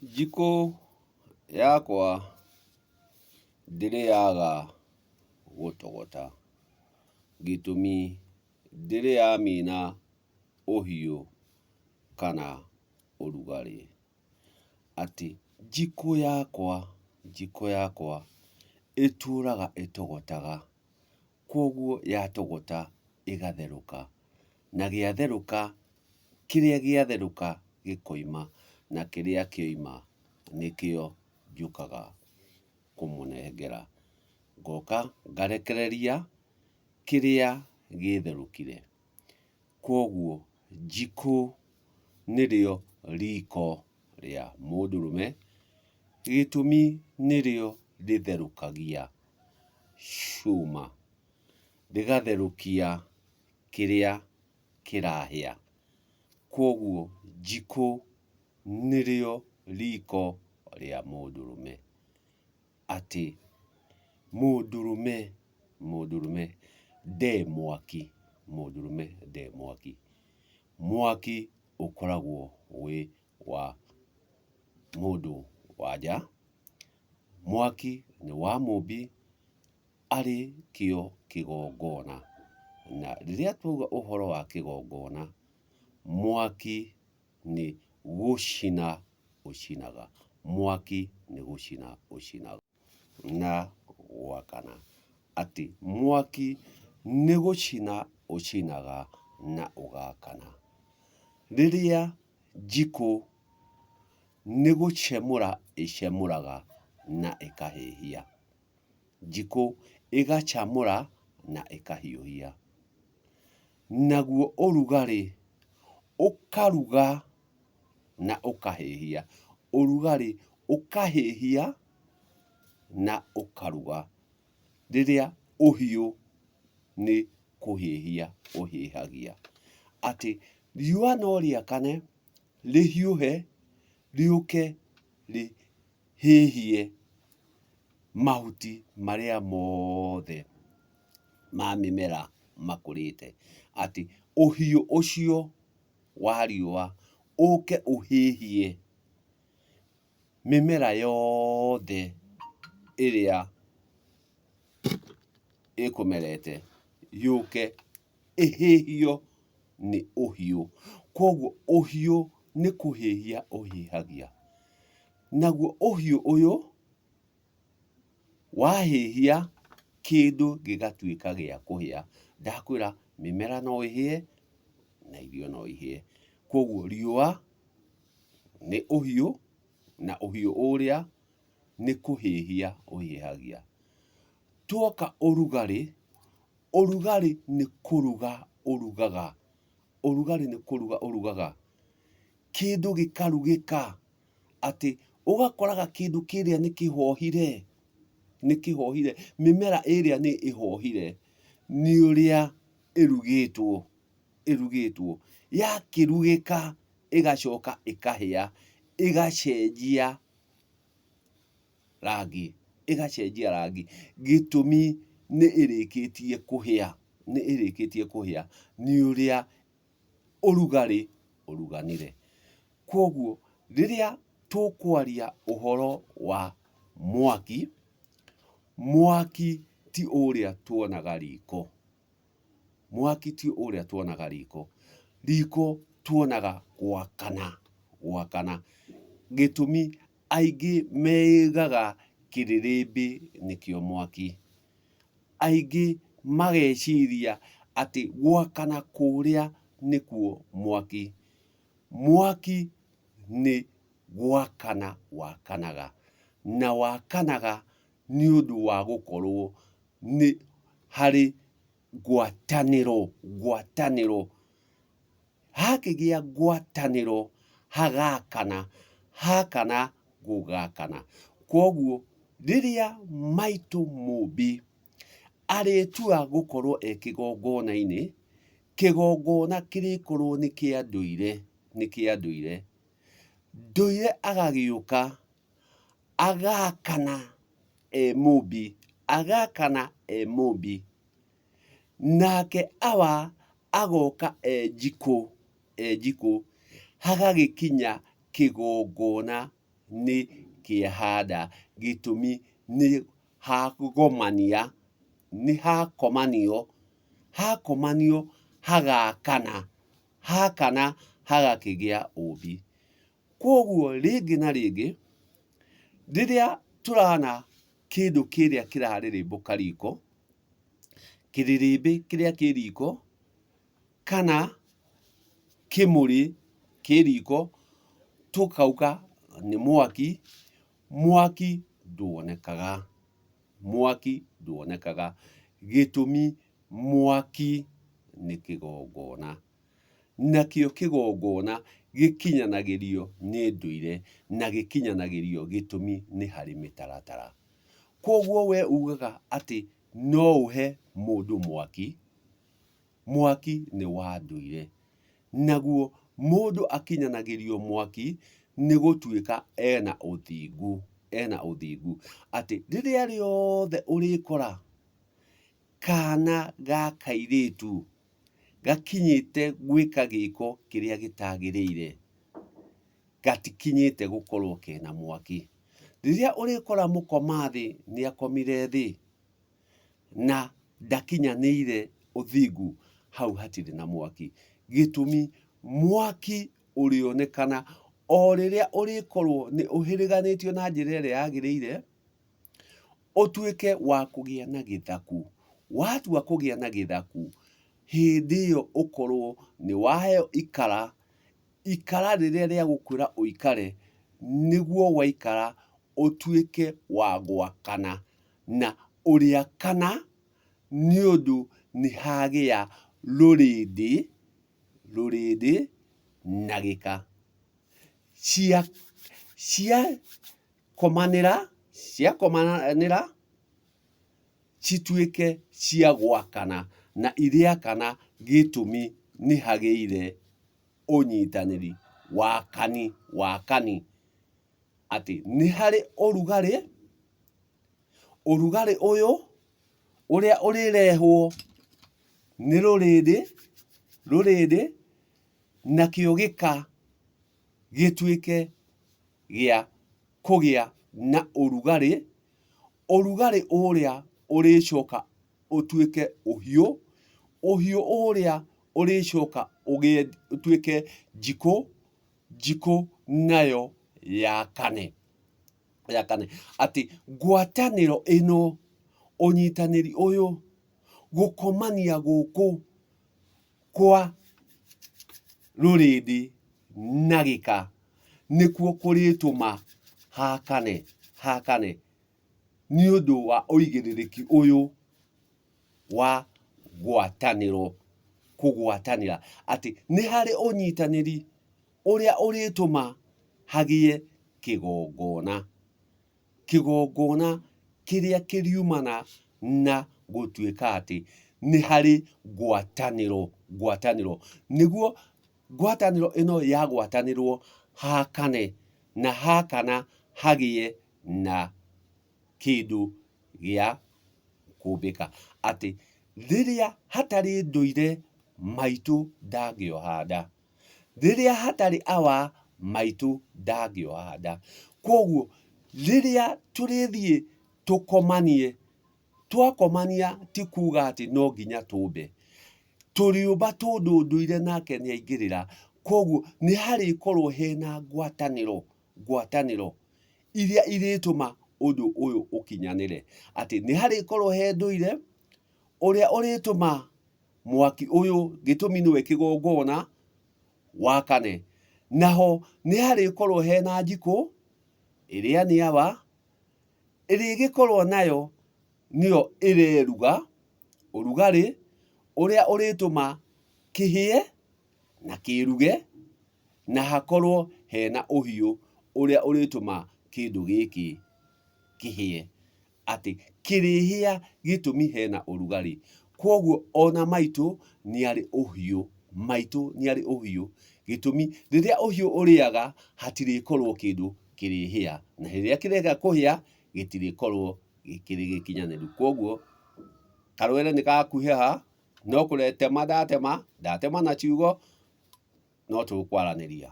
Njikũ yakwa ndĩrĩ yaga gũtogota, gĩtũmi ndĩrĩ yamina ũhiũ kana ũrugarĩ. Atĩ njikũ yakwa, njikũ yakwa ĩtũraga ĩtogotaga, kwoguo yatogota ĩgatherũka, na gĩatherũka, kĩrĩa gĩatherũka gĩkoima, na kĩrĩa kĩoima nĩkĩo njũkaga kũmũnengera. Ngoka ngarekereria kĩrĩa gĩtherũkire. Kwoguo njikũ nĩrĩo riko rĩa mũndũrũme, gĩtũmi nĩrĩo rĩtherũkagia cuma, rĩgatherũkia kĩrĩa kĩrahĩa. Kwoguo njikũ nĩrĩo riko rĩa mũndũrũme. Atĩ mũndũrũme, mũndũrũme nde mwaki, mũndũrũme nde mwaki. Mwaki ũkoragwo wĩ wa mũndũ wa nja, mwaki nĩ wa mũmbi arĩ kĩo kĩgongona. Na rĩrĩa twauga ũhoro wa kĩgongona, mwaki nĩ gũcina ũcinaga, mwaki nĩ gũcina ũcinaga na gwakana. Atĩ mwaki nĩ gũcina ũcinaga na ũgakana. Rĩrĩa njikũ nĩ gũcemũra ĩcemũraga na ĩkahĩhia. Njikũ ĩgacamũra na ĩkahiũhia. Naguo ũrugarĩ ũkaruga na ũkahĩhia. Ũrugarĩ ũkahĩhia na ũkaruga. Rĩrĩa ũhiũ nĩ kũhĩhia ũhĩhagia. Atĩ riũa no rĩakane, rĩhiũhe, rĩũke rĩhĩhie mahuti marĩa mothe ma mĩmera makũrĩte. Atĩ ũhiũ ũcio wa riũa ũke ũhĩhie mĩmera yothe ĩrĩa ĩkũmerete yũke ĩhĩhio nĩ ũhiũ. Kwoguo ũhiũ nĩ kũhĩhia ũhĩhagia. Naguo ũhiũ ũyũ wahĩhia kĩndũ gĩgatuĩka gĩa kũhĩa. Ndakwĩra mĩmera no ĩhĩe na irio no ihĩe. Kwoguo riũa nĩ ũhiũ na ũhiũ ũrĩa nĩ kũhĩhia ũhĩhagia. Tuoka ũrugarĩ, ũrugarĩ nĩ kũruga ũrugaga, ũrugarĩ nĩ kũruga ũrugaga, kĩndũ gĩkarugĩka atĩ ũgakoraga kĩndũ kĩrĩa nĩ kĩhohire, nĩ kĩhohire, mĩmera ĩrĩa nĩ ĩhohire nĩ ũrĩa ĩrugĩtwo, ĩrugĩtwo. Yakĩrugĩka ĩgacoka ĩkahĩa, ĩgacenjia rangi, ĩgacenjia rangi. Gĩtũmi nĩ ĩrĩkĩtie kũhĩa, nĩ ĩrĩkĩtie kũhĩa nĩ ũrĩa ũrugarĩ ũruganire. Kwoguo rĩrĩa tũkwaria ũhoro wa mwaki, mwaki ti ũrĩa tuonaga riko. Mwaki ti ũrĩa tuonaga riko. Riko tuonaga gwakana, gwakana. Gĩtũmi aingĩ meigaga kĩrĩrĩmbĩ nĩkĩo mwaki. Aingĩ mageciria atĩ gwakana kũrĩa nĩkuo mwaki. Mwaki nĩ gwakana wakanaga, na wakanaga nĩ ũndũ wa gũkorwo nĩ harĩ ngwatanĩro, ngwatanĩro. Hakĩgĩa ngwatanĩro hagakana, hakana gũgakana. Kwoguo rĩrĩa maitũ mũmbi arĩtua gũkorwo e kĩgongona-inĩ, kĩgongona kĩrĩkorwo nĩ kĩa ndũire, nĩ kĩa ndũire. Ndũire agagĩũka agakana e mũmbi, agakana e mũmbi. Nake awa agoka e njikũ, e njikũ, hagagĩkinya kĩgongona. nĩ kĩehanda, gĩtũmi nĩ hagomania, nĩ hakomanio, hakomanio hagakana, hakana hagakĩgĩa ũmbi. Kwoguo rĩngĩ na rĩngĩ, rĩrĩa tũrona kĩndũ kĩrĩa kĩrarĩrĩmbũka riko, kĩrĩrĩmbĩ kĩrĩa kĩ riko, kana kĩmũrĩ kĩ riko, tũkauga nĩ mwaki, mwaki nduonekaga, mwaki nduonekaga. Gĩtũmi mwaki nĩ kĩgongona. Nakĩo kĩgongona gĩkinyanagĩrio nĩ ndũire na gĩkinyanagĩrio gĩtũmi nĩ harĩ mĩtaratara. Kwoguo we ugaga atĩ no ũhe mũndũ mwaki, mwaki nĩ wa ndũire. Naguo mũndũ akinyanagĩrio mwaki nĩ gũtuĩka ena ũthingu, ena ũthingu. Atĩ rĩrĩa rĩothe ũrĩkora kana ga kairĩtu gakinyĩte gwĩka gĩko kĩrĩa gĩtagĩrĩire, gatikinyĩte gũkorwo kena mwaki. Rĩrĩa ũrĩkora mũkoma thĩ nĩakomire thĩ na ndakinyanĩire ũthingu, hau hatirĩ na mwaki. Gĩtũmi, mwaki ũrĩonekana o rĩrĩa ũrĩkorwo nĩ ũhĩrĩganĩtio na njĩra ĩrĩa yagĩrĩire, ũtuĩke wa kũgĩa na gĩthaku. Watua kũgĩa na gĩthaku, hĩndĩ ĩyo ũkorwo nĩ waheo ikara, ikara rĩrĩa rĩa gũkwĩra ũikare, nĩguo waikara ũtuĩke wa gwakana, na ũrĩakana nĩ ũndũ nĩ hagĩa rũrĩndĩ, rũrĩndĩ na gĩka cia cia komanĩra, ciakomanĩra cituĩke cia gwakana na irĩakana gĩtũmi nĩ hagĩire ũnyitanĩri wakani wakani atĩ nĩ harĩ ũrugarĩ, ũrugarĩ ũyũ ũrĩa ũrĩrehwo nĩ rũrĩndĩ, rũrĩndĩ nakĩo gĩka gĩtuĩke gĩa kũgĩa na ũrugarĩ, ũrugarĩ ũrĩa ũrĩcoka ũtuĩke ũhiũ, ũhiũ ũrĩa ũrĩcoka ũtuĩke njikũ, njikũ nayo yakane, yakane. Atĩ ngwatanĩro ĩno, ũnyitanĩri ũyũ, gũkomania gũkũ kwa rũrĩndĩ na gĩka nĩkuo kũrĩtũma hakane, hakane nĩ ũndũ wa ũigĩrĩrĩki ũyũ wa ngwatanĩro, kũgwatanĩra atĩ nĩ harĩ ũnyitanĩri ũrĩa ũrĩtũma hagĩe kĩgongona. Kĩgongona kĩrĩa kĩriumana na gũtuĩka atĩ nĩ harĩ ngwatanĩro, ngwatanĩro. Nĩguo ngwatanĩro ĩno yagwatanĩrwo hakane, na hakana hagĩe na kĩndũ gĩa kũmbĩka. Atĩ rĩrĩa hatarĩ ndũire maitũ ndangĩoha nda. Rĩrĩa hatarĩ awa maitũ ndangĩoha nda. Kwoguo rĩrĩa tũrĩthiĩ tũkomanie, twakomania ti kuga atĩ no nginya tũmbe. Tũrĩũmba tondũ ndũire nake nĩ aingĩrĩra. Kwoguo nĩ harĩkorwo hena ngwatanĩro, ngwatanĩro iria irĩtũma ũndũ ũyũ ũkinyanĩre. Atĩ nĩ harĩkorwo he ndũire, ũrĩa ũrĩtũma mwaki ũyũ, gĩtũmi nĩwe kĩgongona, wakane. Naho nĩ harĩkorwo hena njikũ, ĩrĩa nĩ awa, ĩrĩa ĩgĩkorwo nayo nĩyo ĩreruga, ũrugarĩ ũrĩa ũrĩtũma kĩhĩe na kĩruge, na hakorwo hena ũhiũ ũrĩa ũrĩtũma kĩndũ gĩkĩ kĩhĩe. Atĩ kĩrĩhĩa gĩtũmi hena ũrugarĩ. Kwoguo ona maitũ nĩarĩ ũhiũ, maitũ nĩarĩ ũhiũ. Gĩtũmi rĩrĩa ũhiũ ũrĩaga hatirĩkorwo kĩndũ kĩrĩhĩa, na rĩrĩa kĩrega kũhĩa gĩtirĩkorwo kĩrĩ gĩkinyanĩru. Kwoguo karwere nĩ gakuhĩha, no kũretema ndatema, ndatema na ciugo, no tũkwaranĩria.